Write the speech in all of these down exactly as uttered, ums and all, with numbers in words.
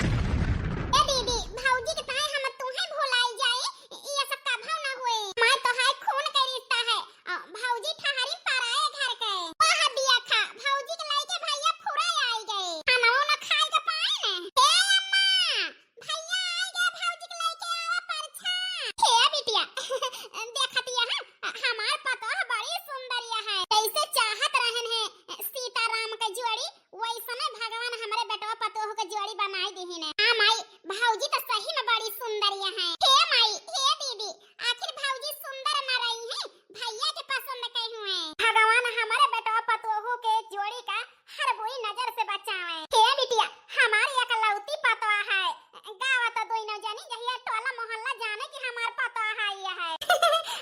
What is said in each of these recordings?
ए दीदी, भौजी के ताई हम तुहे भुलाई जाई, ये सब कभो न होए। माई तो हाय खून के रिश्ता है, अ, भौजी ठहरी पराए घर के। वाह बिया खा, भौजी के लइके भैया फुरा आई गए। खाना उना खाए के पाए ने। ए अम्मा, भैया आई गए, भौजी के लइके आवा परछा। हे बिटिया, देखतिया है, हमार पतोह बड़ी सुंदरिया है। जैसे चाहत रहन है सीताराम के जोड़ी, वैसने भगवान हमरे बेटवा पतोह के जोड़ी बनाई दिहिन है। हाँ माई, भौजी तो सही में बड़ी सुंदरिया है। हे माई, हे दीदी, आखिर भौजी सुंदर न रही है, भैया के पसंद के हुए। भगवान हमरे बेटवा पतोह के जोड़ी का हर बुरी नजर से बचावे। हे बिटिया, हमारी एकलौती पतवा है। गावा तो दोनों जनी, जहिया टोला मोहल्ला जाने कि हमार पतवा है ये है।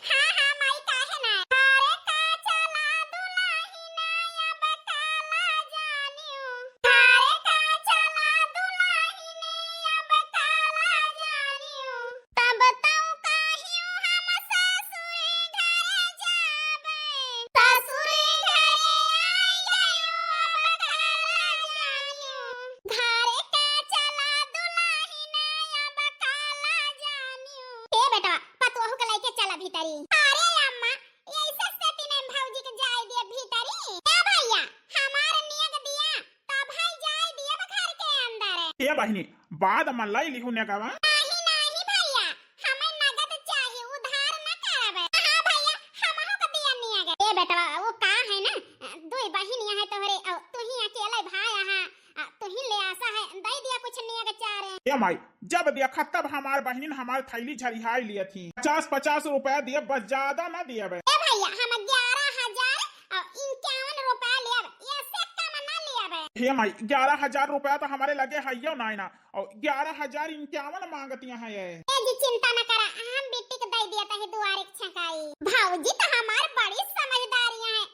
हाँ, हाँ, माई, काहे ना? अरे का चला दुलहिना अब काला जानियो। अरे का चला दुलहिना अब काला जानियो। तब तौ काहियो हम ससुर घर जाबे, ससुर घर आई गयो अब काला जानियो। घर का चला दुलहिन अब काला जानियो। ए बेटवा, पतोहू के लइके चला भीतरी। अरे अम्मा, ऐसे सेती नहीं भौजी के जाए दिया भीतरी। ए भैया, हमार नियग दिया, तब है जाए दिया घर के अंदर। ए बहिनी, बाद में लई लिहू नेगवा। नाही, नाही भैया, हमें नगद चाही, उधार न करबे। हाँ भैया, हमहू के दिया नियग। ए बेटवा, वो का है ना, दुई बहिन यहाँ तोहरे, अउ तू ही अकेले भाई यहाँ, आ, तू ही ले आसा है, दे दिया कुछ नियग चारे। ए माई, जब देखा तब हमार बहिन हमार थैली झरिहाई लिया थी। पचास पचास रुपया दिए, बस ज्यादा ना दिए बे। ए भैया, हम ग्यारह हजार अउ इक्यावन रुपया लेब, ये से कम ना लेब। हे माई, ग्यारह हजार रुपया तो हमारे लगे हइयो नाई ना, अउ ग्यारह हजार इक्यावन मांगतिया हैं ये। ए जी, चिंता न करा, हम बिट्टी के दे दिया तही दुआरे के छकाई। भौजी तो हमार बड़ी समझदारियां हैं।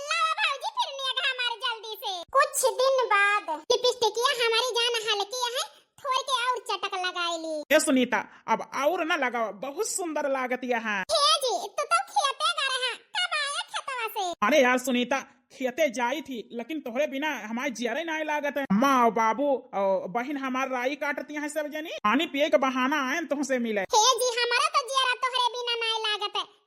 लावा भौजी, फिर नेग हमार जल्दी से। कुछ दिन बाद लिपस्टिकिया हमारी जान हल्की है, थोड़ के और चटक लगाई ली। ए सुनीता, अब और ना लगावा, बहुत सुंदर लागतिया है। हे जी, तू तो खेते गए रहा, कब आया खेतवा से? अरे यार सुनीता, खेते जाई थी, लेकिन तोहरे बिना हमार जियरे नाय लागत है। अम्मा अउ बाबू अउ बहिन हमार राई काटतिया हैं सब जनी। पानी पिए के बहाना आयन तुहसे मिले। हे जी, हमारा तो जियरा तोहरे बिना नाय लागत है।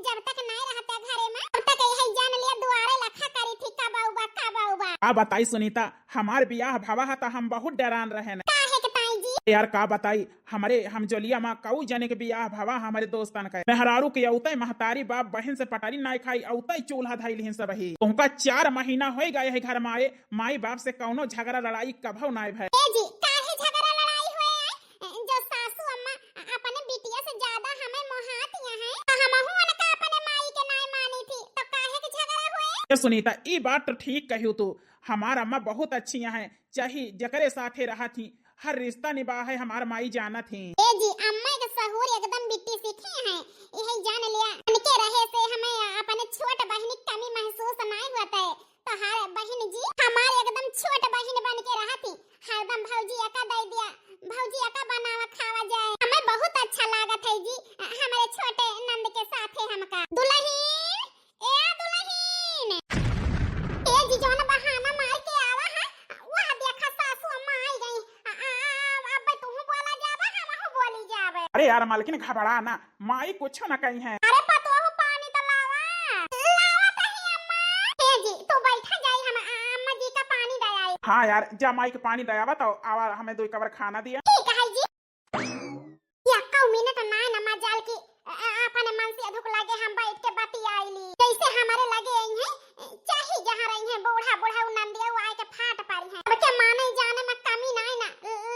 जब तक नाय रहते घरे में, तब तक यही जान लिया दुआरे लखा करी थी, कब आउबा, कब आउबा। का बताई सुनीता, हमार बियाह भवा है त हम बहुत डरान रहेन। काहे के ताई जी? यार का बताई, हमरे हमजोलिया मा कऊ जने के बियाह भवा हमरे दोस्तन के। मेहरारू के अउतै महतारी बाप बहिन से पटारी नाय खाई, अउतै चूल्हा धइलिहिन सबही। उनका चार महीना होइ गए है घर मा आए, माई बाप से कउनो झगड़ा लड़ाई कभउ नाय भए। ए जी, काहे झगड़ा लड़ाई होए है? जो सासू अम्मा अपने बिटिया से ज्यादा हमें मोहात यहाँ है, तो हमहू उनका अपने माई के नाय मानी थी, तो काहे के झगड़ा होए? ए सुनीता, ई बात तो ठीक कहियो तू, हमार अम्मा बहुत अच्छी हैं, चाहे जकरे साथे रहत ही, हर रिश्ता निभाए हमार माई जानत ही। ए जी, अम्मा के सहूर एकदम बिट्टी सीखी हैं, यही जान लिया। उनके रहे से हमें अपने छोट बहिनी की कमी महसूस नाय होत है। तोहार बहिन जी हमार एकदम छोट बहिन बन के रहत ही, हरदम भौजी अका दे दिया, भौजी अका बनावा खावा जाए, हमें बहुत अच्छा लागत है जी, हमरे छोटे नंद के साथे हमका। दुलहिन, ए दुलहिन। ए जी, जौन बहाना मार के आवा है, वह देखा सासू अम्मा आई गई। आ, आ, आ, अब तुहू बोला जाबे, हमहू बोली जाबे। अरे यार मालकिन, घबरा ना, माई कुछ न कही है। अरे पतोहू, पानी तो लावा। लावा तही अम्मा। ए जी, तू बैठा जाई, हम आ, अम्मा जी का पानी दे आई। हाँ यार, जा माई के पानी दे आवा तो आवा, हमें दो कवर खाना दिया। ठीक है जी। या कौ मिनट ना न मजाल की, अ, अ, अपने मन से अधुक लागे हम बैठ के बतियाइली। जैसे हमारे लगे आई हैं, चाहे जहाँ रही हैं, बूढ़ा बुढ़ऊ नंदिया आए के फाट पड़ी हैं। अब के माने जाने में कमी नाय ना,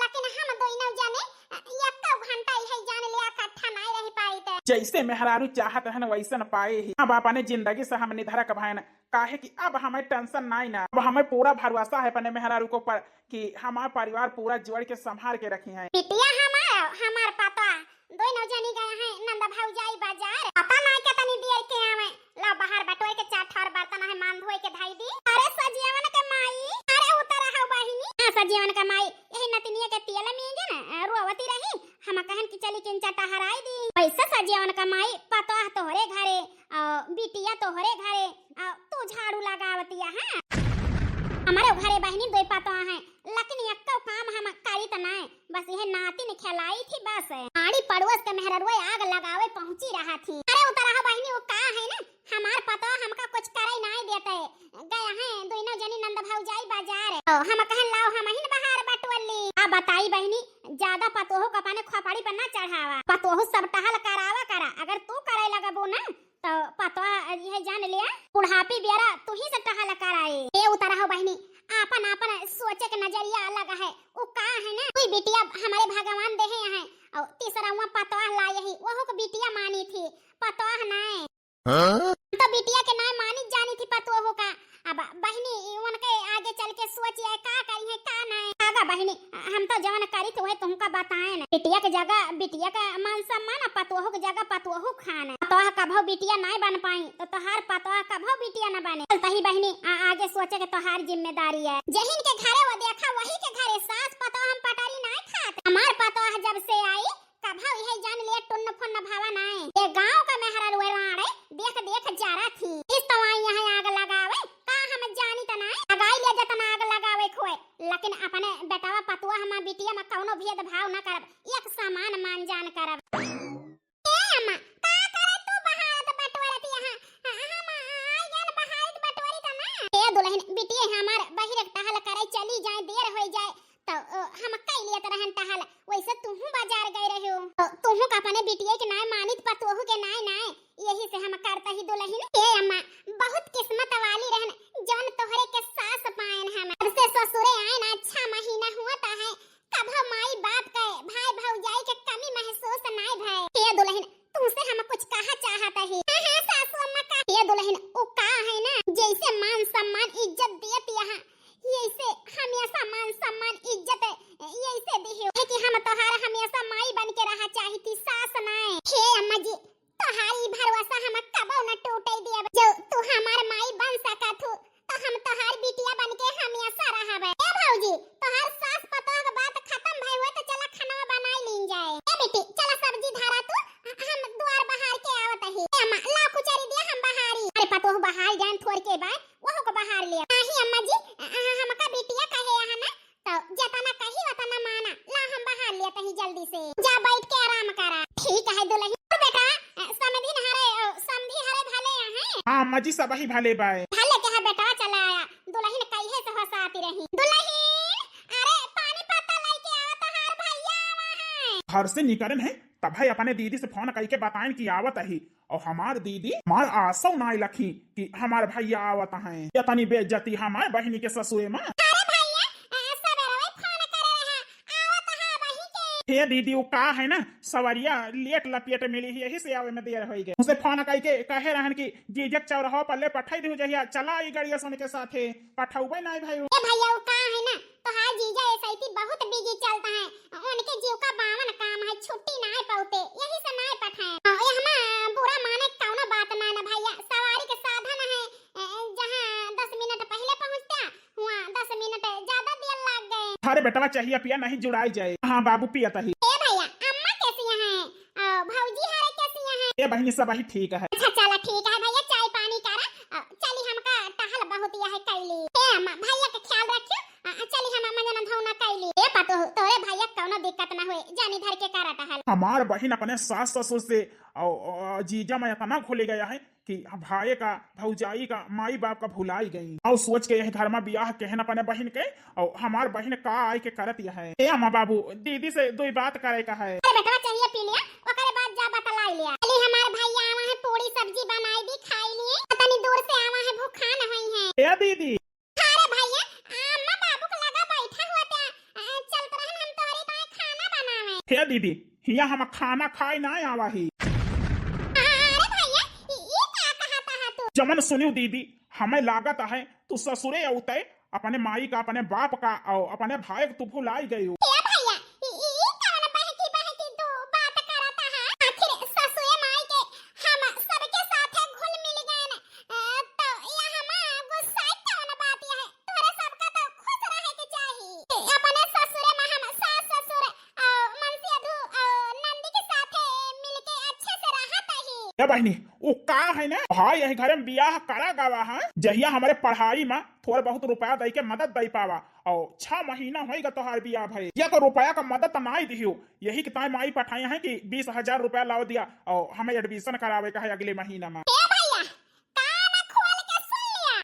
लेकिन हम दोनों जने, अ, या कौ घंटा यही जान लिया इकट्ठा नाय रह पाई थे। जैसे मेहरारू चाहत हन वैसन पाए ही। अब अपने जिंदगी से हम निधरक भयन, काहे कि अब हमें tension नाय ना, अब हमें पूरा भरोसा है अपने मेहरारू के ऊपर। कि हमार परिवार पूरा जोड़ के संभार के रखी हैं। बिटिया हमार, हमार पतोह, दोनों जनी गए हैं नंद भौजाई बाजार। पता नाय कितनी देर के आवे। ला बाहर बटोर के चार ठौर बर्तन है, मान धोए के धई दी। अरे सजियवन के माई, अरे उतर हो बहिनी। हाँ सजियवन के माई, यही नतिनिया के तेल में जे ना रोवती रही, हम कहन कि चली किंचा टहराई दी। वैसे सजियवन के माई, पतोह तोहरे घरे, अ, बिटिया तोहरे घरे, अ, तू झाड़ू लगावतिया, हाँ? हमारे घरे बहिनी दो पतोह हैं, लेकिन एक्को काम काम हम करी त नाय, बस यह नातिन खेलाई थी बस। आड़ी पड़ोस के मेहररुआ आग लगावे पहुँची रहा थी। अरे उतरा हो बहिनी, वो का है ना, हमार पतोह हमका कुछ करे नाय देते। गया है दोनों जनी नंद भौजाई बाजार। ओ, हम कहन लाओ हम ही न बहार बटोर ली। आ बताई बहिनी, ज्यादा पतोह का अपने खोपड़ी पर ना चढ़ावा। पतोह सब टहल करावा करा, अगर तू करे लगबू ना तो पतोह यह जान लिया, बुढ़ापी बेरा तू ही से टहल कराए। ए उतरा हो बहिनी, आपन आपन सोचे के नजरिया अलग है। उ का है ना, कोई बिटिया हमारे भगवान देहे हैं, और तीसरा हुआ पतोह लाए ही, वहू को बिटिया मानी थी, पतोह नाय। हाँ? तो बिटिया के नाय मानी जानी थी पतोह का। अब बहिनी उनके आगे चल के सोचिए का करी है का नाय। आगा बहिनी, हम तो जवन करी थे वह तुमका बताए ना। बिटिया के जगह बिटिया का मान सम्मान, आ पतोह के जगह पतोह खान। पतोह कभो बिटिया नाय बन पाई तो तोहार पतोह कभो बिटिया न बने। चल तही बहिनी, आ, आगे सोचे के तोहार जिम्मेदारी है। जहिन के घरे वो देखा वही के घरे सास पतोह हम पटरी नाय खात। हमार पतोह जब से आई कभो यह जान लिया टुन्न फुन्न भावा नाय। ये गांव का मेहररुआ राड़े देख देख जरा थी। इस तवाई यहाँ आग लगावे का हम जानी त नाय। लगाई ले जतना आग लगावे खोए, लेकिन अपने बेटवा पतोह मा बिटिया मा कौनो भेदभाव न करब, एक समान मान जान करब। ए अम्मा, का करे तू बहारत बटोरत यहाँ? हम आइगन बहारत बटोरी त ना। ए दुलहिन, बिटिया हमार बहिर टहल करे चली जाए, देर होइ जाए, तो, ओ, हम कई लियत रहन टहल। वैसे तुहू बाजार गए रहे हो, तो तुहू का अपने बिटिया के नाय मानित पतोहू के नाय नाय, यही से हम करता ही दुलहिन। ए अम्मा, बहुत किस्मत वाली रहन, जौन तोहरे के सास पाएन हम। जब से ससुरे आएन, अच्छा महीना हुआ ता है, कभो माई बाप के, भाई भौजाई के कमी महसूस नाय भय। ए दुलहिन, तुमसे हम कुछ कहा चाहत ही। हाँ, हाँ, सासू अम्मा का। ए दुलहिन, उ का है ना, जैसे मान सम्मान इज्जत देत यहाँ, यैसे हमेशा मान सम्मान इज्जत यैसे दिहो। है कि हम तोहार हमेशा माई बन के रहा चाहती, सास नाय। हे अम्मा जी, तोहार ई भरोसा हम कबो न टूटे देब। जो तू हमार माई बन सकत हू, तो हम तोहार बिटिया बन के हमेशा रहब। ए भौजी, तोहार सास पतोह के बात खत्म भई हुए तो चला खाना बनाई लीन जाए। ए बेटी, चला सब्जी धरा तू, हम द्वार बहार के आवत ही। ए अम्मा, ला कुचरी दिया हम बहारी। अरे पतोह बहार जान थोर के बाय, वहू को बहार लिया। नाही अम्मा जी, हमका बिटिया कहे यहाँ ना, तो जतना कही वतना माना। ला हम बहार लिया तही जल्दी से। जा बैठ के आराम करा। ठीक है दुलहिन। और बेटा, अ, समधिन हरे, अ, समधी हरे भले हैं? हाँ अम्मा जी, सबही भले बाय। भले के है बेटा, चला आया। दुलहिन कहिए से हंसाती रही। दुलहिन, अरे पानी पत्ता लेके आवा, तोहार भैया आवा है। घर से निकलन है, तब है अपने दीदी से फोन कइके बताइन कि आवत ही। और हमार दीदी, हमार आसौ नाय लखी कि हमार भैया आवत हैं। इतनी बेइज्जती हमार बहिनी के ससुरे मा। अरे भैया, अ, सबेरवे फोन करे रहा, आवत है वही के। हे दीदी, वो का है ना, सवरिया लेट लपेट मिली ही, यही से आवे में देर होई गए। उसे फोन कइके कहे रहन कि जीजक चौराहा पर ले पठाई दिहु, जहिया चला आई गड़िया सुन के साथे, पठौबे नाय भाई। ए भैया, वो का है ना, तोहार जीजा एसआईटी बहुत बिजी चलता है, उनके जीव का बावन काम है, छुट्टी नाय पाउते, यही से नाय पठाए। हाँ, ये हमा बुरा माने कौनो बात ना ना भैया, सवारी के साधन है, ए, जहाँ दस मिनट पहले पहुँचता, हुआ दस मिनट ज्यादा देर लाग गए। अरे बेटवा, चाहिए पिया नहीं जुड़ाई जाए। हाँ बाबू, पिया तही। ए भैया, अम्मा कैसी हैं? अ, भौजी हरे कैसी हैं? ए बहिनी, सबही ठीक है। अच्छा चला ठीक है भैया, चाय पानी करा, अ, चली हमका टहल बहुत यह कैली। ए अम्मा, भैया के ख्याल रखियो, अ, चली हम अम्मा जना धौना कैली। ए पतोह, तोरे भैया कौनो दिक्कत ना होए, जानी धर के करा टहल। हमार बहिन अपने सास ससुर से और, और जीजा में इतना घुल गया है कि भाई का, भौजाई का, माई बाप का भुलाई गई। और सोच के यह घर में बियाह केहन अपने बहिन के, और हमार बहिन का आए के करत यह है। ए अम्मा बाबू, दीदी से दो बात करे का है। अरे बेटवा, चाहिए पी लिया, ओकरे बाद जा बतलाई लिया। चली हमार भैया आवा है, पूरी सब्जी बनाई दी, खाई लिए। तनी दूर से आवा है, भूखान हुई है। ए दीदी। अरे भैया, अम्मा बाबू के लगा बैठा हुआ था, अ, चलत रहन हम तोहरे ताए खाना बनावे। हे दीदी, हिया हम खाना खाए ना आवा ही। अरे भैया, ई, ई का कहत है तू? जमन सुनियो दीदी, हमें लागत है तू ससुरे औते अपने माई का, अपने बाप का और अपने भाई के तू भुलाई गई हो। ए भैया, ई, ई, ई कौन बहकी बहकी तू बात करत है? आखिर ससुरे माई के हम सबके साथे घुल मिल गए न, अ, तो यहाँ गुस्सा कौन बात है? तोहरे सबका तो खुश रहे के चाही। अपने ससुरे में हम सास ससुर, अ, मनसेधू, अ, नंदी के साथे मिलके अच्छे से रहत ही। ए बहिनी, उ का है ना, हाँ, यही घरे में बियाह करा गवा है, जहिया हमरे पढ़ाई में थोड़ा बहुत रुपया दई के मदद दई पावा, और छह महीना होइगा तोहार बियाह भए, या तो रुपया का मदद त नाई दिहियो, यही के ताई माई पठाए हैं कि बीस हजार रुपया लाव दिया, और हमें admission करावे का है अगले महीना में। ए भैया, कान खोल के सुन लिया।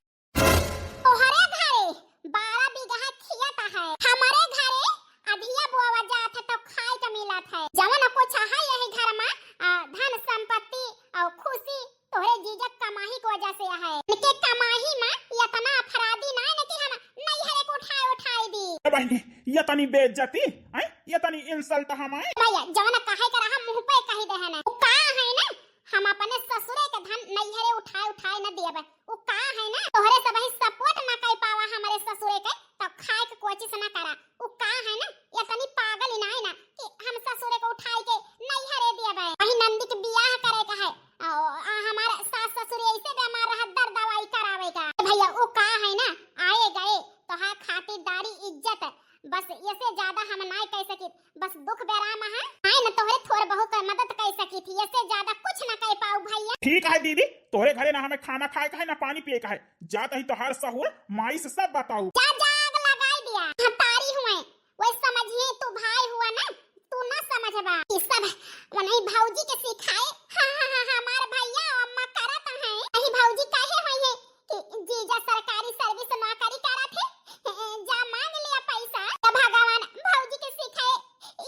तोहरे घरे बारह बीघा खेत है, हमरे घरे अधिया बोआ जात है तो खाए के मिलत है। जवन कुछ है यही घर में, आ, धन संपत्ति और खुशी तोहरे जीजा कमाही के वजह से है। इनके कमाही में इतना अफरादी ना है कि हम नैहरे को उठाए उठाए दी। ए बहिनी, ये तनी बेइज्जती, हैं? ये तनी insult हमारे। भैया, जवन कहे के रहा मुंह पे कही दे है ना। उ का है ना, हम अपने ससुरे के धन नैहरे उठाए उठाए न दियब। उ का है ना, तोहरे सब ही support ना कर पावा हमरे ससुरे के, तो खाए के कोशिश ना करा। उ का है ना, ये तनी पागल ही ना है ना कि हम ससुरे के उठाए के नैहरे दियब। वही नंदी के बियाह करे के है, आ, आ, हमारे सास ससुर ऐसे बीमार रहा, दर दवाई करावे का। भैया, उ का है ना, आए गए तोहार खातिरदारी इज्जत, बस ऐसे ज्यादा हम ना कह सकी। बस दुख बेराम है, आए न तोहरे थोड़ बहुत कर मदद कर सकी थी, इससे ज्यादा कुछ न कर पाऊ भैया। ठीक है दीदी, तोहरे घरे ना हमें खाना खाए का है ना पानी पिए का है, जात ही तोहार सहूर माई से सब बताऊ। जा, जा, आग लगाई दिया, हतारी हुए, वो समझिए तू भाई हुआ ना, तू ना समझबा। ई सब वनई भौजी के सिखाए, हाँ, हाँ, हाँ, हमार भैया अम्मा करत हैं, यही भौजी कहे हुई है कि जीजा सरकारी service नौकरी करत है, जा मांग लिया पैसा। ए भगवान, भौजी के सिखाए,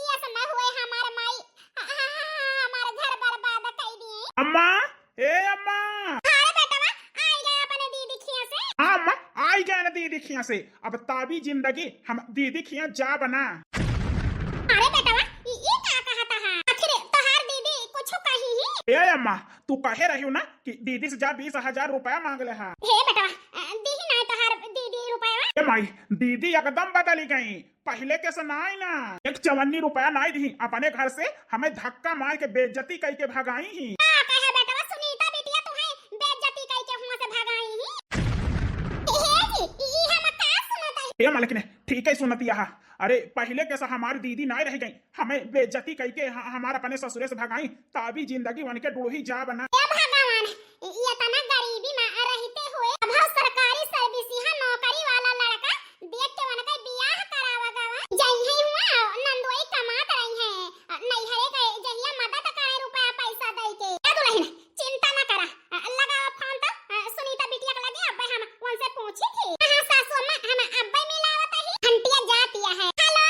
यस न हुए हमार माई, हमार घर बर्बाद कर दिए। अम्मा, ए अम्मा। हाँ रे बेटवा, आई गए अपने दीदी खिया से। हाँ अम्मा, आई गए ना दीदी खिया से। अब ताबी जिंदगी हम दीदी खिया जा बना। अरे बेटवा, ई, ई का कहता है? आखिर तोहार दीदी कुछ कही ही? ए अम्मा, तू कहे रही ना कि दीदी से जा बीस हजार रुपया मांग ले हा। हे बेटवा, अ, दीही ना तोहार दीदी रुपया? ए माई, दीदी एकदम बदली गई, पहले के से नाई ना। एक चवन्नी रुपया नाई दिही, अपने घर से हमें धक्का मार के बेइज्जती कई के भगाई ही। का कहे बेटवा, सुनीता बिटिया तुम्हें बेइज्जती कई के हुआ से भगाई ही? हे जी, ई, ई हम का सुनत हई? ए मालकिन, ठीक है सुनती हा। अरे पहले के से हमारी दीदी नाई रह गई, हमें बेइज्जती कई के ह-, हमार अपने ससुरे से भगाई, ताबी जिंदगी वन के डूढ़ी जा बना। ए भगवान, इ-, इतना गरीबी में रहते हुए अब सरकारी service यहाँ नौकरी वाला लड़का देख के उनका बियाह करावा गवा। जइहे हुआ नंदोई कमात रही है, नैहरे के जहिया मदद करे रुपया पैसा दे के। ए दुल्हन, चिंता न करा, लगावा phone तो, सुनीता बिटिया के लगे, अब हम उनसे पूछी थी। हाँ, सासू अम्मा, हम अब्बे मिलावत ही। घंटिया जातिया है। Hello,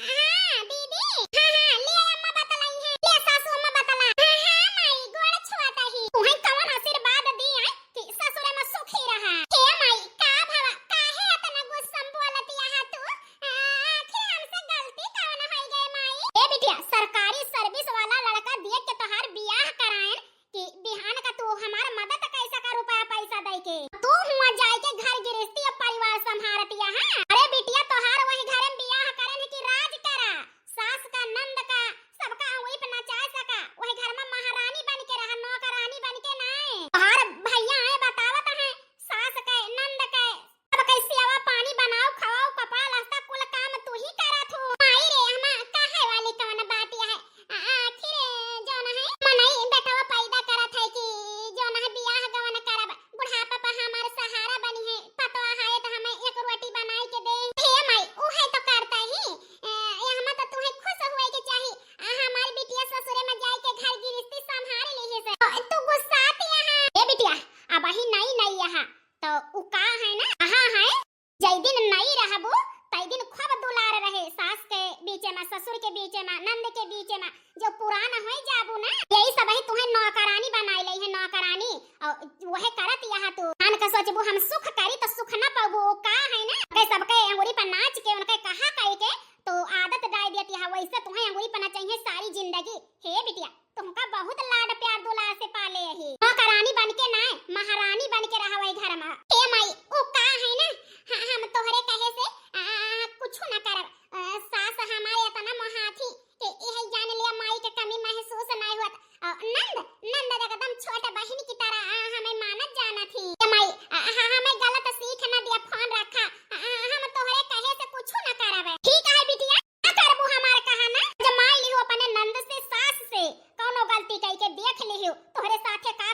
हाँ, दीदी। हाँ, हाँ, ले अम्मा बतलाई है। ले सासू अम्मा बतला। हाँ, हाँ, माई, गोड़ छुआता ही। तुहें कवन आशीर्वाद दी है कि ससुरे में सुखी रहा? हे माई, का भवा, काहे इतना गुस्सा में बोलती है तू? आ, आखिर हमसे गलती कवन हो गए माई? ए बिटिया, सरकारी service वाला लड़का देख के तोहार बियाह कराएन कि बिहान का तू हमार मदद कैसा का रुपया पैसा दे के तू हुआ जाए के घर गृहस्थी और परिवार संभारतिया है। अरे बिटिया, तोहार वही घर में बियाह करन है कि राज करा, सास का, नंद का, सबका अंगुरी पे नचाए सका, वही घर में महारानी बन के रहा, नौकरानी बन के नाय। तोहार भैया आए बतावत है, सास के, नंद के, सबके सेवा पानी, बनाओ, खवाओ, कपड़ा लत्ता, कुल काम तू ही करत हो। माई रे, हम कहे वाली कवन बात है? आ-, आखिर जौन है, मनई बेटवा पैदा करत है कि जौन है बियाह गवन करब, बुढ़ापा पर हमार सहारा बनी है, पतवा है तो हमें एक रोटी बनाई के दे। हे माई, उहे तो करता ही। ए, ए, हमें तो तुहे खुश हुए के चाही। आ, हमार बिटिया ससुरे में जाए के घर गृहस्थी संभाल ली है से। तू गुस्सात यहाँ। ए बिटिया, अब ही नई नई यहाँ। तो उ का है ना, कहाँ है? जै दिन नई रहबू, तै दिन खूब दुलार रहे सास के बीचे में, ससुर के बीचे में, नंद के बीचे में। जो पुरान होई जाबू ना, यही सब ही तुहे नौकरानी बनाई लई है, नौकरानी। और वहे करत यहाँ तू। आन का सोचबू हम सुख करी तो सुख न पाबू, वो का है ना? अगर सबके अंगुरी पर नाच के, उनके कहा कही के, तो आदत डाल दिया यहाँ, वैसे तुहे अंगुरी पर नचाई है सारी जिंदगी। हे बिटिया, तुमका बहुत लाड प्यार दुलार से पाले ही। नौकरानी बन के नाय, महारानी बन के रहवे घर में। हे माई, उ का है ना, ह-, हम तोहरे कहे से, आ, कुछु ना करब। आ, सास हमारे इतना मोहाथी कि यही जान लिया माई के कमी महसूस नाय होत। आ, नंद, नंद एकदम छोट बहिन की तरह, आ, हमें मानत जानत ही। हे माई, आ, ह-, हमें गलत सीख ना दिया, phone रखा। आ, हम तोहरे कहे से कुछु ना करब। ठीक है बिटिया, ना करबू हमार कहा ना। जमाई लिहो अपने नंद से, सास से, कौनो गलती कई के देख लिहो, तोहरे साथे का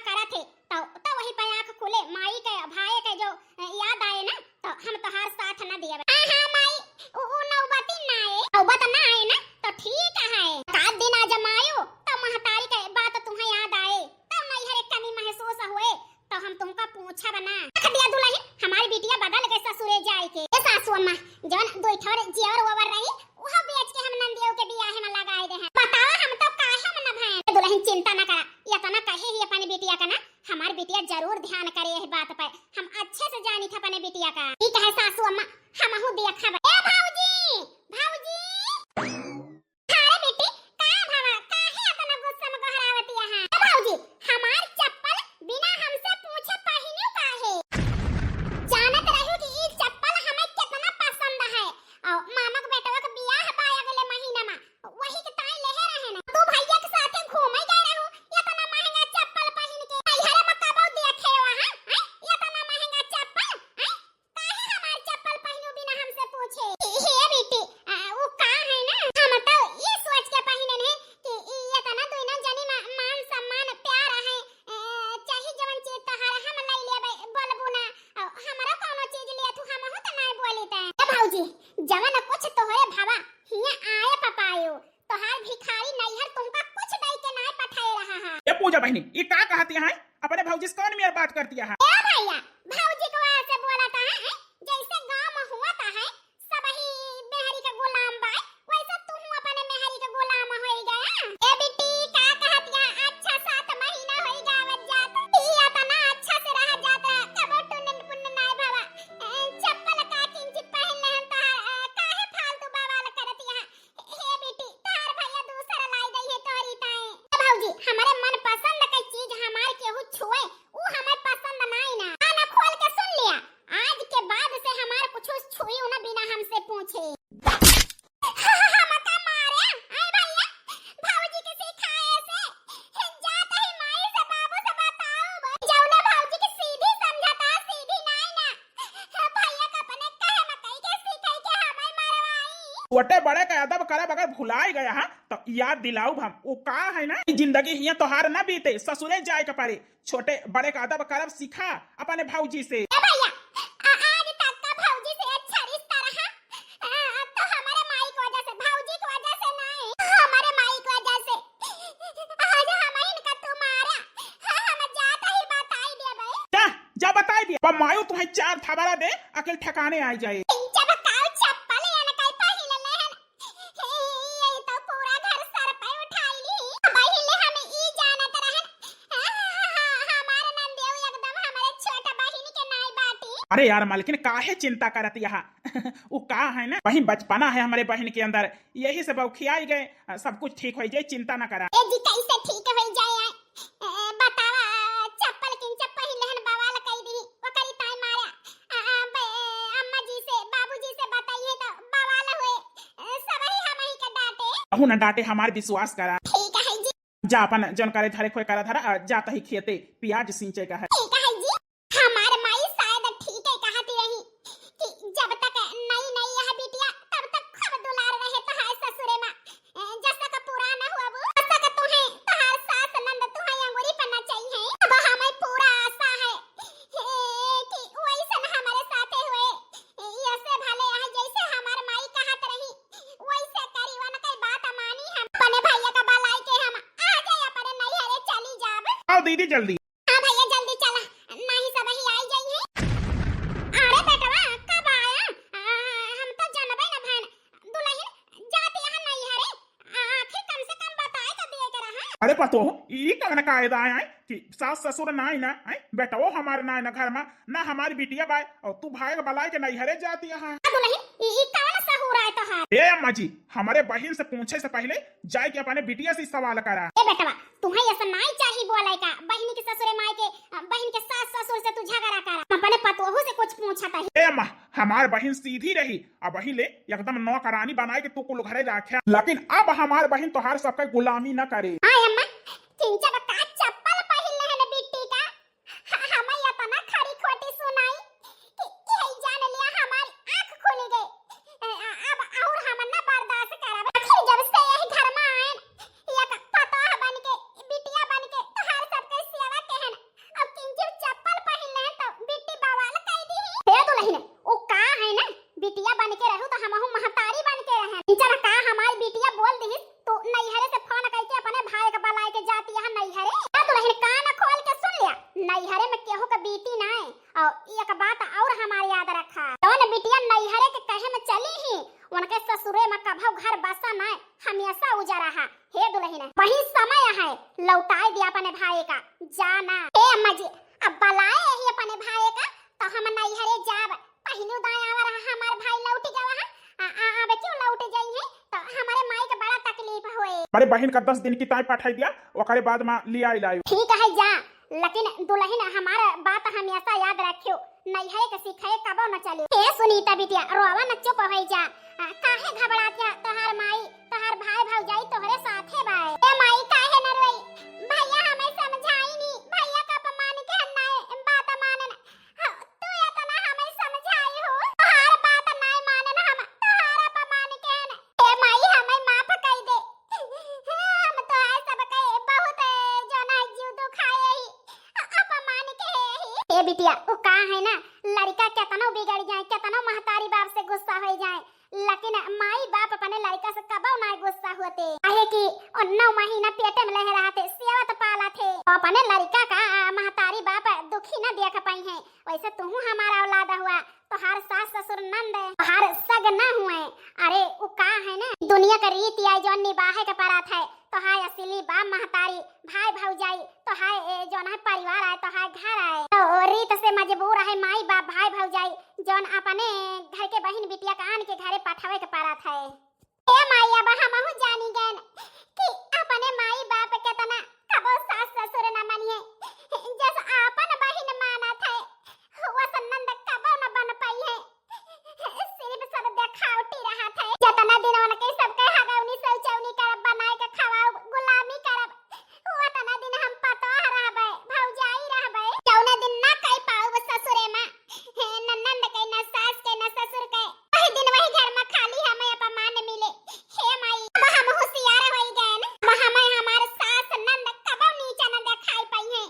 पूछा बना। रख दिया दुलहिन, हमारी बिटिया बदल गए ससुरे जाए के। ए सासू अम्मा, जवन दुई ठोर जेवर ओवर रही, उहो बेच के हम नंदियो के बियाह में लगाए दे हैं। बतावा हम तो काहे हम न भैन। ए दुलहिन चिंता न करा, इतना कहे ही अपने बिटिया का ना, हमार बिटिया जरूर ध्यान करे यह बात पर। हम अच्छे से जानी था अपने बिटिया का। ई कहे सासू अम्मा, हमहू देखब। ए भौजी, भौजी। अरे बेटी, का भवा, काहे इतना गुस्सा में गोहरावतिया है? ए भौजी, हमार चप्पल बिना हमसे पूछे पहिनू काहे? जानत रहू कि ई चप्पल हमें कितना पसंद है। और मामा के बेटवा के बियाह बा अगले महीना में, वही के ताई लेहे रहे न। तू भैया के साथे घूमे गए रहू, इतना महंगा चप्पल पहिन के। नैहरे में कबो देखे हुआ है, हैं? इतना महंगा चप्पल, हैं? काहे हमार चप्पल पहिनू बिना हमसे पूछे? हे बेटी, आ, वो का है ना, हम तो ये सोच के पहिनन है कि ई इतना दुइनो जनी मा-, मान सम्मान प्यार है, ए, चाहे जवन चीज तोहार हम लई लेबे, बोलबू ना, आ, हमरा कौनो चीज लिया तू हमहू तो नहीं बोली ते। ए भौजी, जवन कुछ तोहरे भवा हियां आए पपायो, तोहार भिखारी नैहर तुमका कुछ दई के नाय पठाए रहा है। ए पूजा बहिनी, ई का कहतिया है? अपने भौजी से कौन मेर बात करतिया है? ए भैया, भौजी को ऐसे बोलता है, हैं? जैसे गांव में हुआ था है, सब ही मेहरी के गुलाम बाय, वैसे तू हूँ अपने मेहरी के गुलाम होई गया। ए बिट्टी, का कहतिया? अच्छा सात महीना होई गया आवत जात, ई इतना अच्छा से रह जात रहा, कबो टुनन पुन्न नाय भवा। ए, चप्पल का किंचित पहन ले हम तोहार, ए, काहे फालतू बवाल करतिया है? हे बेटी, तोहार भैया दूसरा लाई दई है तोहरी ताई। ए भौजी, हमारे मन पसंद के चीज हमार केहू छुए, ऊ हमें पसंद नाई ना। कान खोल के सुन लिया, आज के बाद से हमार कुछ छुई ना बिना हमसे पूछे। हमका मारे, आए भैया, भौजी के सिखाए से, जात ही माई से बाबू से बताओ, जौने भौजी के सीधी समझता, सीधी नाई ना। भैया का अपने कहे मकई के सीखई के हमें मरवाई। छोटे बड़े का अदब करब अगर भुलाए गया है तो याद दिलाऊब हम। वो का है ना, ई जिंदगी हियां तोहार ना बीते, ससुरे जाए के पड़े। छोटे बड़े का अदब करब सीखा अपने भौजी से। ए भैया, आ-, आज तक का भौजी से अच्छा रिश्ता रहा, आ, तो हमारे माई की वजह से, भौजी की वजह से नहीं, हमारे माई की वजह से। आज हम इनका तुम्हारा, हाँ, हम जात ही बताई देबे। जा, जा बताई दे। बा मायो तुम्हें चार थबड़ा दे, अकल ठिकाने आ जाए। जब काल चप्पल एन कई पहिल लेहन, हे, ये तो पूरा घर सर पे उठाई ली। पहिले हम ई जानत रहन, हाँ, हाँ, हाँ, हमार नंदेव एकदम हमारे छोट बहिन के नाई बाटी। अरे यार मालकिन, काहे चिंता करत यहाँ? उ का है ना, वही बचपना है हमारे बहिन के अंदर, यही से बौखियाई गए। अ, सब कुछ ठीक होई जाई, चिंता ना करा। ए जी, कैसे ठीक होई जाए? ए, बतावा, चप्पल किंचप पहिन लेहन, बवाल कई दी, ओकरी ताई मारा। आ, आ, बे, अम्मा जी से, बाबूजी से बताइए तो बवाल होए। ए, सबही हमही के डांटे। अहू ना डांटे, हमार विश्वास करा। ठीक है जी। जा अपन जौन करे धरे खोए करा धरा, आ, जा तही खेते प्याज सींचे का है। ठीक है जी। हमार माई शायद ठीक है कहती रही कि जब तक नई नई यह बिटिया तब तक खूब दुलार रहे तोहार ससुरे मा। ए, जब तक पुरान हुआ वो, तब तक तुहे तोहार सास नंद तुहे अंगुरी पर नचाई है। अब हमें पूरा आशा है, ए, कि वैसन हमारे साथे हुए। ए, ऐसे भले यहाँ जैसे हमार माई कहत रही, वैसे करी, उनके बात मानी हम। अपने भैया का बलाई के हम आ जाए, अपने नैहरे चली जाब। आओ दीदी जल्दी। हाँ भैया, जल्दी चला, नाही सब ही आई जाई है। अरे बेटवा, कब आया? आ, हम तो जनबे न भैन। दुलहिन, जात यहाँ नहीं है रे। आ, आखिर कम से कम बताए तो दिए के रहा। अरे पतो, ई कवन कायदा आय, आय कि सास ससुर नाय ना, आय बेटवो हमार नाय ना घर मा, ना हमारी बिटिया बाय, और तू भाई के बलाए के नैहरे जाती यहाँ। आ दुलहिन, ई, ई कवन सहूर आय तोहार? ए अम्मा जी, हमारे बहिन से पूछे से पहले जाए के अपने बिटिया से सवाल करा। ए बेटवा, तुम्हें ऐसा नाई चाही बोले का, बहिन के ससुरे माई के, अ, बहिन के सास ससुर से तू झगड़ा करा। अपने पतोहू से कुछ पूछा तही। ए अम्मा, हमार बहिन सीधी रही, अब वही ले एकदम नौकरानी बनाए के तू कुल घरे राखे। लेकिन अब हमार बहिन तोहार सबके गुलामी न करे। हाँ अम्मा, किंचा बा का चप्पल पहिन लेहन बिट्टी का? ह-, हमें इतना खरी खोटी सुनाई कि, कि हई जान लिया हमारी आँख खुली गई। ए, अ-, अब और हम न बर्दाश्त करब। आखिर जब से यही घर में आएन, एक पतोह बन के, बिटिया बन के तोहार सबके सेवा केहन। अब किंचित चप्पल पहिन लेहन तो बिट्टी बवाल कई दी। हे दुलहिन, उ का है ना, बिटिया बन के रहू तो हमहू महतारी बन के रहन। इंचर का हमारी बिटिया बोल दिहिस, तू नैहरे से फोन करके अपने भाई के बलाए के जाती यहाँ नैहरे। का दुलहिन कान खोल के सुन लिया, नैहरे में केहू के बीती ना है। और एक बात और हमार याद रखा, जौन बिटिया नैहरे के कहे में चली ही, उनके ससुरे में कभौ घर बसा नाय, हमेशा उजरा है। हे दुलहिन, वही समय है, लौटाए दिया अपने भाई का, जाना। ए अम्मा जी, अब बलाए ही अपने भाई का, तो हम नैहरे जाब। पहलू दाय आवा रहा, हमार भाई लौट गवा है। आ, आ, अब क्यों लौट जाई है? तो हमारे माई के बड़ा तकलीफ होए। अरे बहिन का दस दिन की ताई पठाई दिया, ओकरे बाद मा लिया लायो। ठीक है जा, लेकिन दुलहिन हमार बात हमेशा याद रखियो, नैहरे के सिखाए कबो न चलियो। ए सुनीता बिटिया, रोवा न, चुप होई जा। आ, काहे घबरात है? तोहार माई, तोहार भाई भौजाई तोहरे साथे बाए। ए माई, काहे न रोई? भैया हमें समझाई नी, भैया का अपमान के हम नाए बात मानन। हाँ, तू इतना हमें समझाई हो, तोहार बात नाय मानन हम, तोहार अपमान के न। ए माई, हमें माफ कई दे। हम तो आए सबके बहुत, जो ना, जीव दुखाए ही, अपमान के ही। ए बिटिया, उ का है ना, लड़का केतनो बिगड़ जाए, केतनो महतारी बाप से गुस्सा हो जाए, लेकिन माई बाप अपने लड़का से कबो ना गुस्सा होते। काहे कि ओ नौ महीना पेटे में लहे रहते, सेवत पालत है, अपने लड़का का महतारी बाप दुखी न देख पाई है। वैसे तुहू हमारा औलाद हुआ, तोहार सास ससुर नंद, तोहार सग न हुए। अरे उ का है ना, दुनिया का रीति आई, जौन निबाहे के परत है। तोहार असली बाप महतारी, भाई भौजाई, तोहार ए, जौन है परिवार आए, तोहार घर आए, तो रीत से मजबूर है माई बाप, भाई भौजाई, जौन अपने घर के बहिन बिटिया का आन के घरे पठावे के परत है। ए माई, अब हमहू जानी गएन कि अपने माई बाप केतना कबो सास ससुर न मनिए, जस आपन बहिन मानत है, वस नंद कबो न बन पाई है। सिर्फ सब देखावटी रहत है। जतना दिन उनके सबके हगौनी सौचौनी करब, बनाए के खवाओ, गुलामी करब, ओतना दिन हम पतोह रहबे, भौजाई रहबे। जौने दिन ना कई पाउब ससुरे मा, हे न नंद के, न सास के, न ससुर के, वही दिन वही घर मा खाली हमें अपमान मिले। हे माई, अब हम होशियार होई गएन। अब हमें हमार सास नंद कबो नीचा न देखाई पाई है।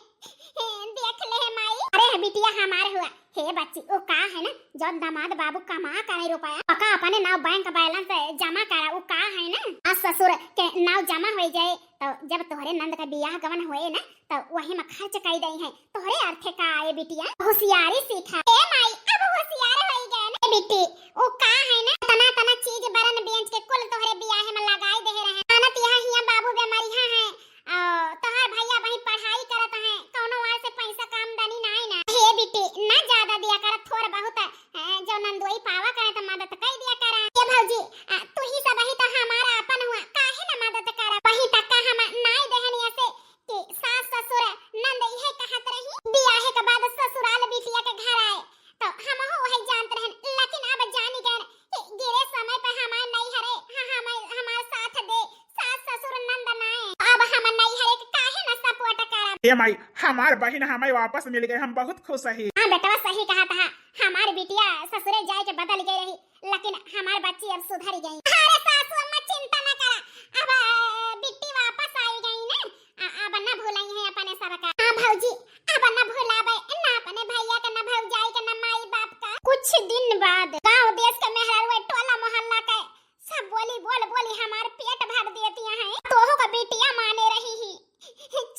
हे, देख ले हे माई। अरे हे बिटिया हमार हुआ। हे बच्ची, उ का है ना, जौन दामाद बाबू कमा करे रुपया, ओका अपने नाव बैंक बैलेंस जमा करा, उ का है ना, आ ससुर के नाव जमा होई जाए, तो जब तोहरे नंद का बियाह गवन होए ना, तो वही में खर्च कई दई है। तोहरे अर्थे का आए बिटिया, होशियारी सीखा। ए माई, अब होशियार होई गए ना। ए बिट्टी, उ का है ना, तना तना चीज बरन बेच के कुल तोहरे बियाह में लगाई दे रहे। आनत यहाँ हिया बाबू बेमरिया है, आ, तोहार भैया बहिन पढ़ाई करत हैं, कौनो ओर से पैसा का आमदनी नाई ना। हे बिट्टी, ना ज्यादा दिया करा, थोड़ बहुत, ए, जो नंदोई पावा करे तो मदद कई दिया करा। ए भौजी, आ, तू ही सब ही तो हमारा अपन हुआ, काहे ना मदद करा? वही तक का हम नाई देहनी ऐसे कि सास ससुर नंद इहे कहत रही, बियाहे के बाद ससुराल बिटिया के घर आए, तो हमहू वही जानत रहन, लेकिन अब जानी गए कि गिरे समय पे हमार नैहरे, हाँ, हमार, हमार साथ दे, सास ससुर नंद नाए। अब हम नैहरे के काहे न सपोर्ट करब? ए माई, हमार बहिन हमें वापस मिल गए, हम बहुत खुश ही। हाँ बेटवा, सही कहत हा, हमार बिटिया ससुरे जाए के बदल गए रही, लेकिन हमार बच्ची अब सुधर गई। अरे सासू अम्मा, चिंता न करा, अब, अ, बिट्टी वापस आई गई ना, अ-, अब न भुलाई है अपने सबका। हाँ भौजी, अब न भुलाबे, न अपने भैया के, न भौजाई के, न माई बाप का। कुछ दिन बाद गांव देश के मेहरारू, टोला मोहल्ला के सब बोली बोल बोली हमार पेट भर देती हैं। तोहू का बिटिया माने रही ही,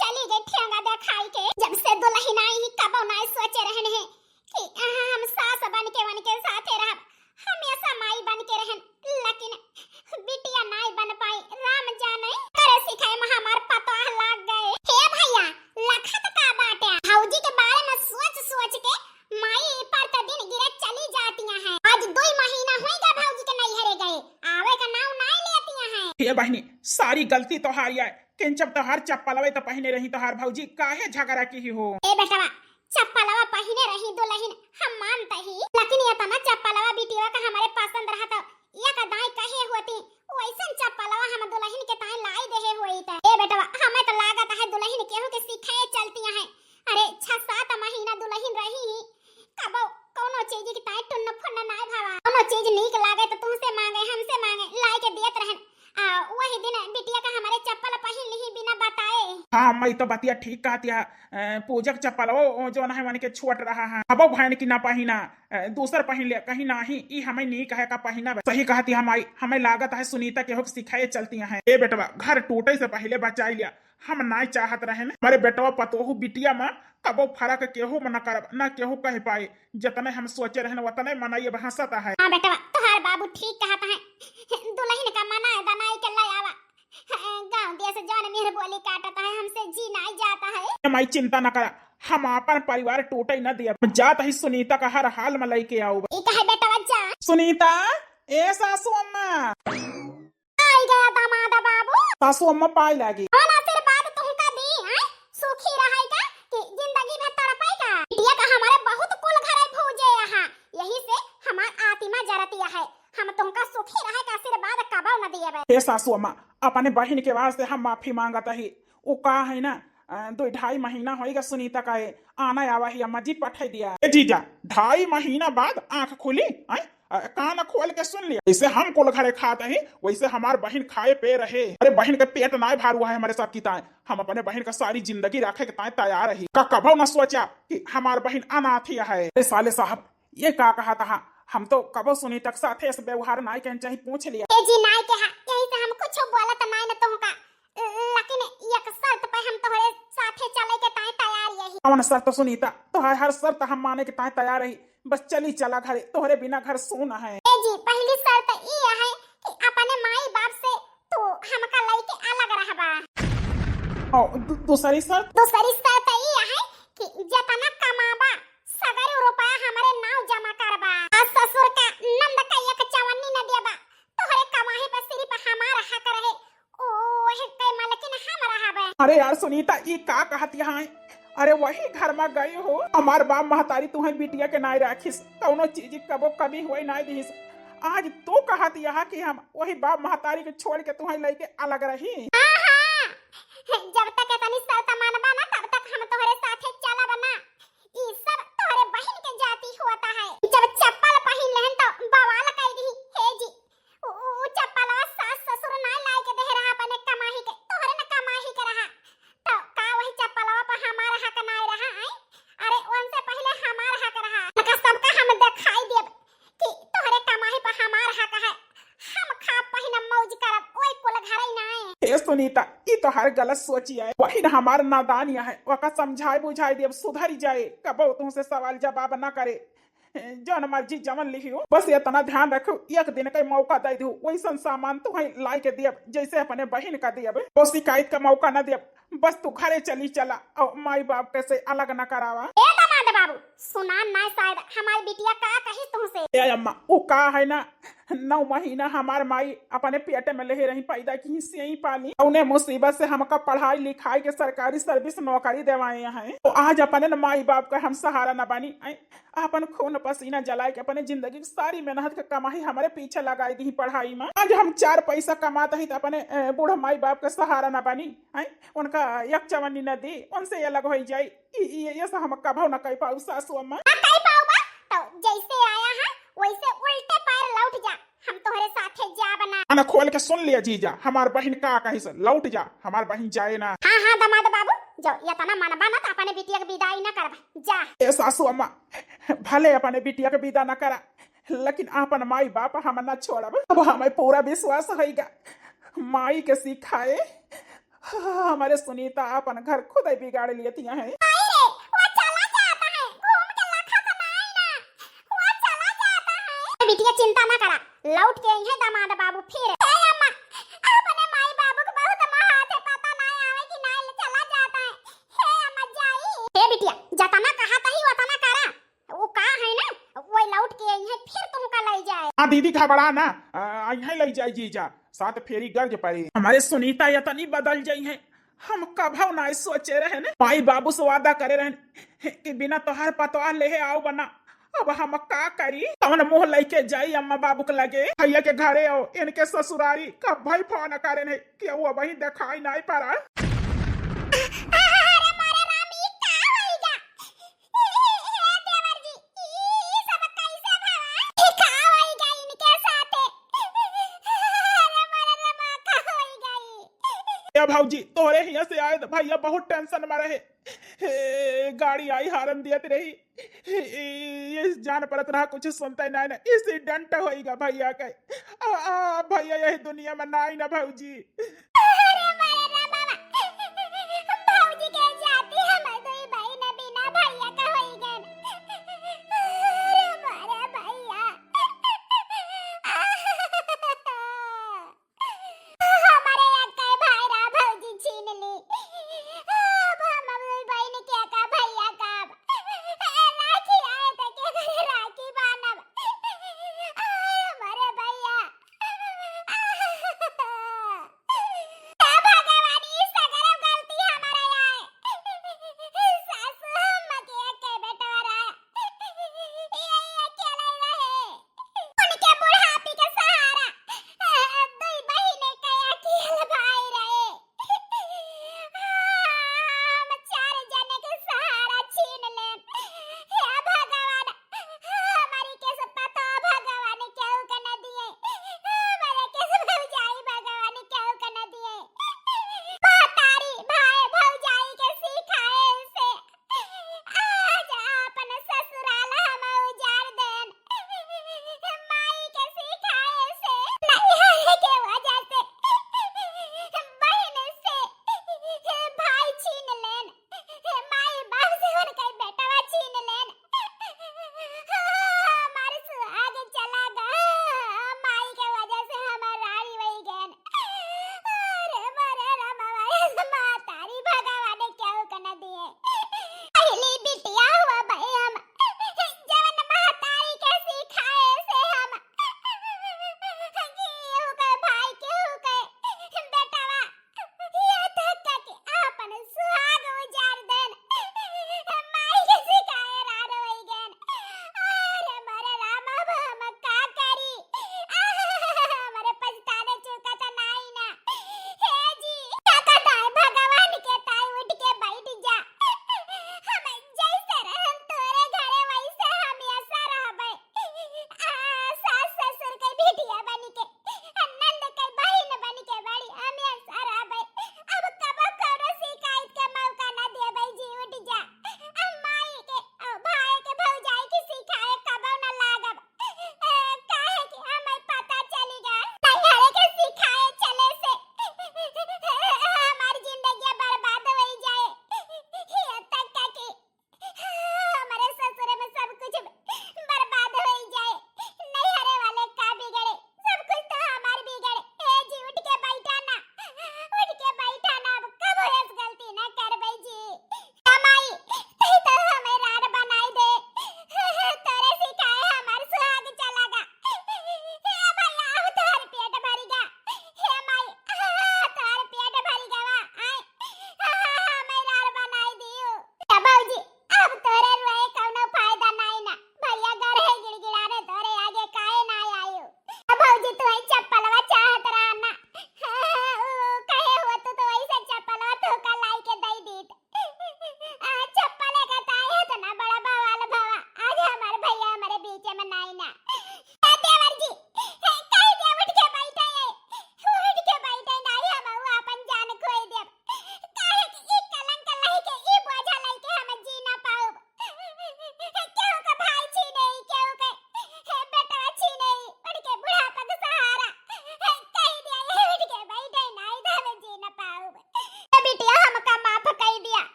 चली गई ठेंगा देखाई के। जब से दुल्हन आई ही, कबो नाई सोचे रहन है कि अहाँ हम सास बन के उनके साथे रहब, हमेशा माई बन के रहन, लेकिन बिटिया नाई बन पाई। राम जाने करे सिखाए में हमार पतोह लाग गए। हे भैया, लखत का बाटे? भौजी के बारे में सोच सोच के माई प्रतिदिन गिरे चली जाती हैं। आज दो महीना होई गए भौजी के नैहरे गए, आवे का नाव नाई लेती हैं। हे बहिनी, सारी गलती तोहारी है, किंचब तोहार चप्पलवे तो पहिने रही, तोहार भौजी काहे झगड़ा की ही हो? ए बेटवा, चप्पलवा पहिने रही दुल्हन, हम मानत ही, लेकिन इतना चप्पलवा बिटिया का हमारे पसंद रहत, एक दाई कहे होती, वैसन चप्पलवा हम दुल्हन के ताई लाई देहे होइत। ए बेटवा, हमें तो लागत है दुल्हन केहू के सिखाए चलती हैं। अरे, छह सात महीना दुल्हन रही ही, कबो कौनो चीज के ताई टुन्न फुन्न नाय भावा। कौनो चीज नीक लागे तो तुमसे मांगे, हमसे मांगे, लाई के दियत रहन। आ, वही दिन बिटिया का हमारे चप्पल पहिन लिही बिना बताए। हाँ, अम्मा, ई तो बतिया ठीक कहती है। अ, पूजा के चप्पल वो, वो जौन है, उनके छोट रहा है। अब भैन की ना पहिना, अ, दूसर पहिन ले, कहीं नाही, ई हमें नीक है का पहिना बे। सही कहती है माई, हमें लागत है सुनीता केहू के सिखाए चलती हैं। ए बेटवा, घर टूटे से पहिले बचाई लिया, हम नाई चाहत रहेन, हमरे बेटवा पतोहू बिटिया मा कबो फरक केहू मा न करब, न केहू कह पाए। जतने हम सोचे रहेन, वतने मनई अब हंसत है। हाँ बेटवा, तोहार बाबू ठीक कहत है, दुलहिन का मनाए दनाई के ले आवा। गाँव देश जौन मेहर बोली काटत है, हमसे जी नाई जात है। ए माई, चिंता न करा, हम आपन परिवार टूटे न दियब। जात ही सुनीता का हर हाल मा लइके आउब। ई कहे बेटवा जा। सुनीता, ए सासू अम्मा। आई गया दामाद बाबू। सासू अम्मा पाए लागी। कौन आशीर्वाद तुमका दी, हैं? सुखी रहै का कि जिंदगी भर तड़पै का? बिटिया का हमारे बहुत कुल घरे भूजे यहाँ, यही से हमार आत्मा जरतिया है। हम तुमका सुखी रहे का आशीर्वाद कबो न दियबे। हे सासू अम्मा, अपने बहिन के वास्ते हम माफी मांगत ही। उ का है ना, अ, दुई ढाई महीना होइगा सुनीता का ए, आना आवा ही अम्मा जी पठाई दिया। ए जीजा, ढाई महीना बाद आंख खुली, आय? अ, कान खोल के सुन लिया। जैसे हम कुल घरे खात ही, वैसे हमार बहिन खाए पे रहे। अरे बहिन के पेट नाय भरुआ है हमारे सब की ताए। हम अपने बहिन का सारी जिंदगी रखे के ताए तैयार ही। का कबो न सोचा कि हमार बहिन अनाथ ही है। अरे साले साहब, ये का कहा था? हम तो कबो सुनीता के साथे ऐसे व्यवहार नाय कहन चाही, पूछ लिया। ए जी, नाय कहा, यही से हम कुछ बोलत नाय न तुमका, लेकिन एक शर्त पे हम तोहरे साथे चले के ताई तैयार यही। कौन शर्त सुनीता? तोहार हर शर्त हम माने के ताई तैयार रही, बस चली चला घरे, तोहरे बिना घर सून है। ए जी, पहली शर्त ई है कि अपने माई बाप से तू हमका लइके अलग रहबा। और दू-, दूसरी शर्त? दूसरी शर्त ई है कि जितना कमाबा सगरी रुपया हमरे नाव जमा करबा। आ ससुर का नंद का एक चवन्नी न देबा, तोहरे कमाई पर सिर्फ हमार हक रहे, ओह के मालकिन हम रहबे। अरे यार सुनीता, ई का कहत यहाँ है? अरे वही घर मा गई हो, हमार बाप महतारी तुहई बिटिया के नाई राखिस, कौनो चीज कबो कमी हुए नाई दिहिस। आज तू कहत यहाँ कि हम वही बाप महतारी के छोड़ के तुहई लइके अलग रही। हाँ, हाँ, जब तक इतनी शर्त मानबा ना, तब तक हम तोहरे साथे चलब ना। ई सब तोहरे बहिन के जाति होता है। जब चप्पल पहिन लेहन तो बवाल कर दी। हे जी, उ, उ चप्पलवा सास ससुर ना लाए के दे रहा अपने कमाही के, तोहरे न कमाही के रहा। तो का वही चप्पलवा पर हमार हक ना रहा है? अरे उनसे पहले हमार हक रहा। उनका सबका हम दिखाई देब कि तोहरे कमाही पर हमार हक है। हम खाब पहिनब मौज करब, ओए कुल घरे ना आए। हे सुनीता, ई तो हर गलत सोची है। बहिन हमार नादान है, ओका समझाए बुझाए देब, सुधर जाए, कबो तुमसे सवाल जवाब ना करे। जौन मर्जी जवन लिहियो, बस इतना ध्यान रखो, एक दिन का मौका दे दो, वैसन सामान तुहई लाए के दियब जैसे अपने बहिन का दियब। वो शिकायत का मौका न दियब, बस तू घरे चली चला और माई बाप के से अलग न करावा। ए दामाद बाबू, सुना ना शायद हमार बिटिया का कही तुमसे। ए अम्मा, वो का है ना, नौ महीना हमार माई अपने पेट में लेहे रही, पैदा की सियई पाली, उन्हें मुसीबत से हमका पढ़ाई लिखाई के सरकारी सर्विस नौकरी देवाए हैं। तो आज अपने न माई बाप का हम सहारा न बनी, आए, अपन खून पसीना जलाए के अपने जिंदगी की सारी मेहनत के कमाई हमारे पीछे लगाई दी पढ़ाई में। आज हम चार पैसा कमात ही तो अपने, ए, बूढ़ माई बाप के सहारा न बनी, आए, उनका एक चवन्नी न दी, उनसे ये अलग हो जाई। ई, ई, ये सब हम कभो न कह पाऊ सासू अम्मा। ना कह पाऊ बा, तो जैसे आया है वैसे उल्टे पैर लौट जा, हम तोहरे साथे जाब ना। कान खोल के सुन लिया जीजा, हमार बहिन का कही से, लौट जा, हमार बहिन जाए ना। हाँ, हाँ, दामाद बाबू, जो इतना मनबा ना तो अपने बिटिया के विदाई ना करबा, जा। ए सासू अम्मा, भले अपने बिटिया के विदा ना करा, लेकिन अपन माई बाप हम ना छोड़ब। अब हमें पूरा विश्वास होइगा, माई के सिखाए हमारे सुनीता अपन घर खुद ही बिगाड़ लेती है। आई रे, वो चला जाता है, घूम के लखा तो नाई ना, वो चला जाता है। बिटिया चिंता ना करा, लौट के आई है दामाद बाबू फिर। ए अम्मा, अपने माई बाबू के बहुत माँ हाथ है, पता ना आवे कि नाई चला जाता है। हे अम्मा जाई। हे बिटिया, जतना कहा तही उतना करा। वो का है ना, वो लौट के आई है, फिर तुमका ले जाए। हाँ दीदी, घबरा ना, आ, आई है ले जाए जीजा, सात फेरी गर्ज पड़ी। हमारे सुनीता इतनी बदल जाई है, हम कभो ना सोचे रहे ने। माई बाबू से वादा करे रहे कि बिना तोहार पतवाह लेहे आओ बना। अब हम का करी, कौन मुंह लेके जाई अम्मा बाबू के लगे? भैया के घरे आओ, इनके ससुरारी कभी फोन करे नहीं कि वो वही दिखाई नहीं पड़ा। अरे मारे राम, ई का होइगा? हे देवर जी, ई सब कैसे भवा? ई का होइगा इनके साथे? अरे मारे राम, का होइगा ई? ए भौजी, तोहरे हिया से आए त भैया बहुत टेंशन में रहे। हे, गाड़ी आई हारन दियत रही। हे, ये जान परत रहा कुछ सुनता ही नहीं ना। एक्सीडेंट होइगा भैया के। आ, आ, भैया यही दुनिया में ना आई ना भौजी। अरे मारे राम बाबा।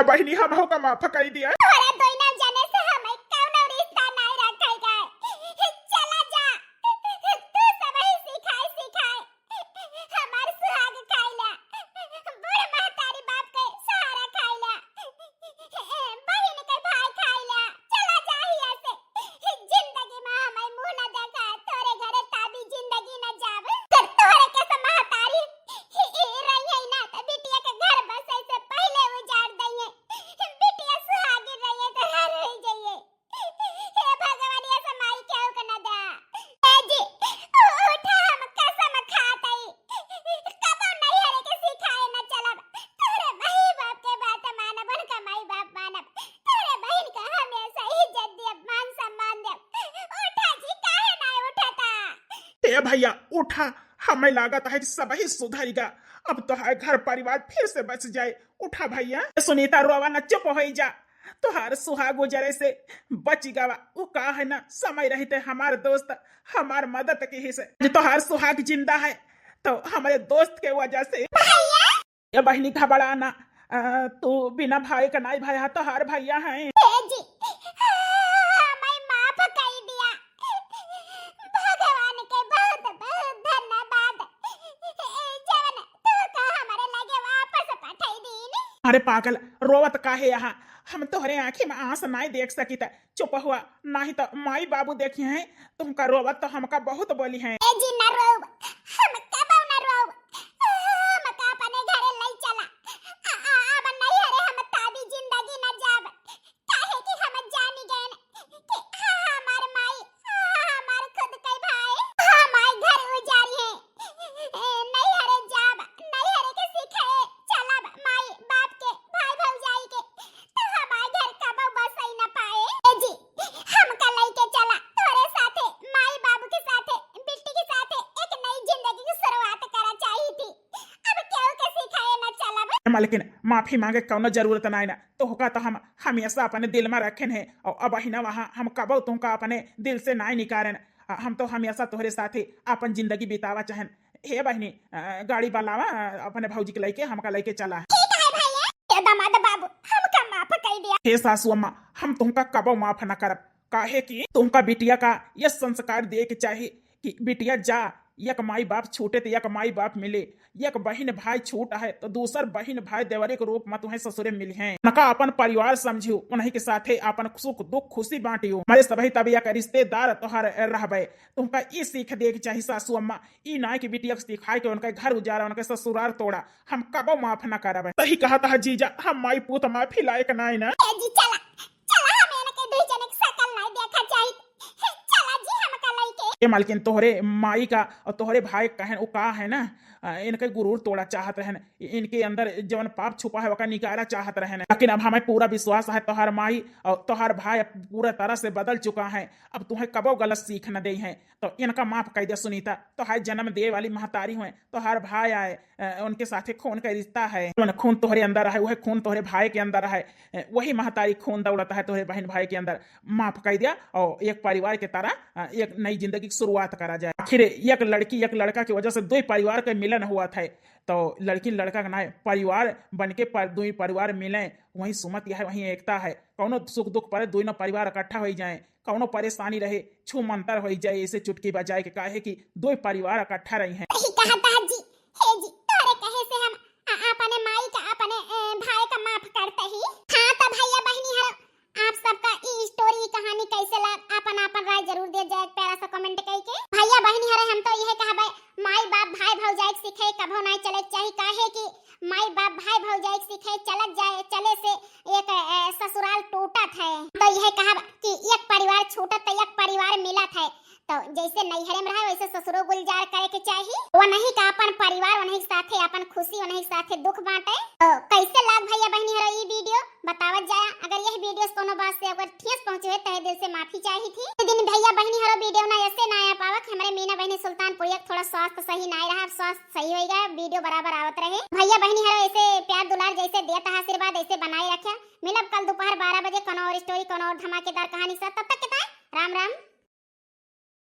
बहिनी, हमहू का माफ कइ दिया। तोहरा दोनों जने से हमें कौनो रिश्ता नाई रखे गए। चला जा, तू सबही सिखाए सिखाए हमार सुहाग खाइला, बूढ़ महतारी बाप के सहारा खाइला, बहिन के भाई खाइला। चला जा हिया से, जिंदगी में हमें मुंह न देखा, तोरे घरे ताबी जिंदगी न जाब। अगर तोहरे के से महतारी रही है ना, तो बिटिया के घर बसे से पहले उजाड़ दइए। बिटिया सुहागिन रही है तो हर हो जाइए। हे भगवान, ये समाई केहू के न दा। ए जी, उ-, उठा, हम कसम खात हई। कबो नैहरे के सिखाए न चलब। तोरे माई बाप के बात मानब, उनका माई बाप मानब। तोरे बहिन का हमेशा इज्जत देब, मान सम्मान देब। उठा जी, काहे ना उठता? ए भैया, उठा, हमें लागत है कि सबही सुधरिगा। अब तोहार घर परिवार फिर से बस जाए। उठा भैया। ए सुनीता, रोवा न, चुप होइ जा। तोहार सुहाग उजरे से बचि गवा। उ का है ना, समय रहते हमार दोस्त, हमार मदद किहिस। आज तोहार सुहाग जिंदा है, तो हमरे दोस्त के वजह से। भैया! ए बहिनी, घबरा ना, अ, तू बिना भाई का नाई भाई हा, तोहार भैया हैं। ए जी, हमें माफ कइ दिया। भगवान के बहुत, बहुत धन्यवाद, जवन तू का हमरे लगे वापस पठाई दीन। अरे पागल, रोवत काहे यहाँ? हम तोहरे आँखी में आँस नाई देख सकित। चुप हुआ, नाहीं तो माई बाबू देखिहैं, तुमका रोवत तो हमका बहुत बोलिहैं। ए जी, ना रोब, हम कबो ना रोब। हमका अपने घरे लई चला। आ, आ, अब नैहरे हम ताबी जिंदगी ना जाब। काहे कि हम जानी गएन कि हमार माई, हमार खुद के भाई, हमार घर उजारी है। ए, नैहरे जाब, नैहरे के सिखाए चलब, माई बाप के, भाई भौजाई के, तो हमार घर कबो बसई न पाए। ए जी, हमका लइके चला, तोरे साथे, माई बाबू के साथे, बिट्टी के साथे एक नई जिंदगी की शुरुआत करा चाही थी। अब केहू के सिखाए न चलब। ए मालकिन, माफी मांगे कौनो जरूरत नाई ना। तोहका तो हम हमेशा अपने दिल में रखेन है, और अब ही ना वहाँ हम कबो तुमका अपने दिल से नाई निकारेन। आ, हम तो हमेशा तोहरे साथे अपन जिंदगी बितावा चाहेन। हे बहिनी, आ, गाड़ी बलावा, आ, अपने भौजी के लइके हमका लइके चला। ठीक है भैया। ए दामाद बाबू, हमका माफ कइ दिया। हे सासू अम्मा, हम तुमका कबो माफ न करब, काहे कि तुमका बिटिया का ये संस्कार दिए के चाही कि बिटिया जा, एक माई बाप छूटे त एक माई बाप मिले, एक बहिन भाई छूट है तो दूसर बहिन भाई देवरे के रूप में तुम्हें ससुरे मिलिहैं। उनका अपन परिवार समझियो, उन्हीं के साथे अपन सुख दुख खुशी बांटियो। हमारे सभी तब एक रिश्तेदार तोहर रहबे। तुमका ई सीख दे के चाही सासू अम्मा, ई नाई कि बिटिया के सिखाए के उनके घर उजारा, उनके ससुराल तोड़ा। हम कबो माफ ना करब। सही कहत ह जीजा, हम माई पूत माफी लायक नाई ना। ए जी, चला, चला, हम इनके दुई जने के शकल नाई देखा जाई। चला जी, हमका लइके। ए मालकिन, तोहरे माई का और तोहरे भाई का कहन, वो का है ना, अ, इनके गुरूर तोड़ा चाहत रहन, इनके अंदर जवन पाप छुपा है, ओका निकाला चाहत रहन। लेकिन अब हमें पूरा विश्वास है, तोहर माई और तोहर भाई अब पूरा तरह से बदल चुका है। अब तुम्हें कबो गलत सीख न दे हैं, तो इनका माफ कइ दे सुनीता। तोहर जन्म दे वाली महतारी हुए, तोहर भाई आए, अ, उनके साथे खून का रिश्ता है। जवन खून तोहरे अंदर है, वह खून तोहरे भाई के अंदर है, अ, वही महतारी खून दौड़ता है तोहरे बहन भाई के अंदर। माफ कइ दिया और एक परिवार के तरह, अ, एक नई जिंदगी की शुरुआत करा जाए। आखिर एक लड़की, एक लड़का की वजह से दो परिवार का मिलन हुआ था, तो लड़की लड़का का ना, परिवार बन के पर, दो परिवार मिले, वहीं सुमत यह है, वहीं एकता है। कौनो सुख दुख परे, दोनों परिवार इकट्ठा होइ जाए, कौनो परेशानी रहे, छू मंतर होइ जाए, ऐसे चुटकी बजाए के, काहे कि दो परिवार इकट्ठा रही हैं। सही कहत ह जी। हे जी, तोरे कहे से हम अ-, अपने माई का, अपने, ए, भाई का माफ करते ही। हाँ, तो भैया बहिनी हर, आप सबका ई story, ई कहानी कैसे लाग, आपन, आपन राय जरूर दे जाए, प्यारा सा comment कइके। भैया बहिनी हर, हम तो यह कहबे, माई बाप भाई भौजाई के सीखे कभो नाई चले के चाही, काहे कि माई बाप भाई भौजाई के सीखे चलत जाए, चले से एक, ए, ससुराल टूटत है। तो यह कहब कि एक परिवार छूटत तो एक परिवार मिलत है। तो जैसे नैहरे में रहे, वैसे ससुरो गुलजार करे के चाही। वनही का अपन परिवार, वनही के साथे अपन खुशी, वनही के साथे दुख बांटे। तो कैसे लाग भैया बहिनी हरो ई video, बतावत जाया। अगर यह video से कोनो बात से अगर ठेस पहुंचे है, तहे दिल से माफी चाही थी। ये दिन भैया बहिनी हरो video ना ऐसे ना आ पावक, हमरे मीना बहिनी सुल्तानपुरिया के थोड़ा स्वास्थ्य सही ना रहा, अब स्वास्थ्य सही होइगा, video बराबर आवत रहे। भैया बहिनी हरो ऐसे प्यार दुलार जैसे देत है आशीर्वाद, ऐसे बनाए रखे। मिलब कल दोपहर बारह बजे कोनो और story, कोनो और धमाकेदार कहानी से। तब तक के ताई राम राम।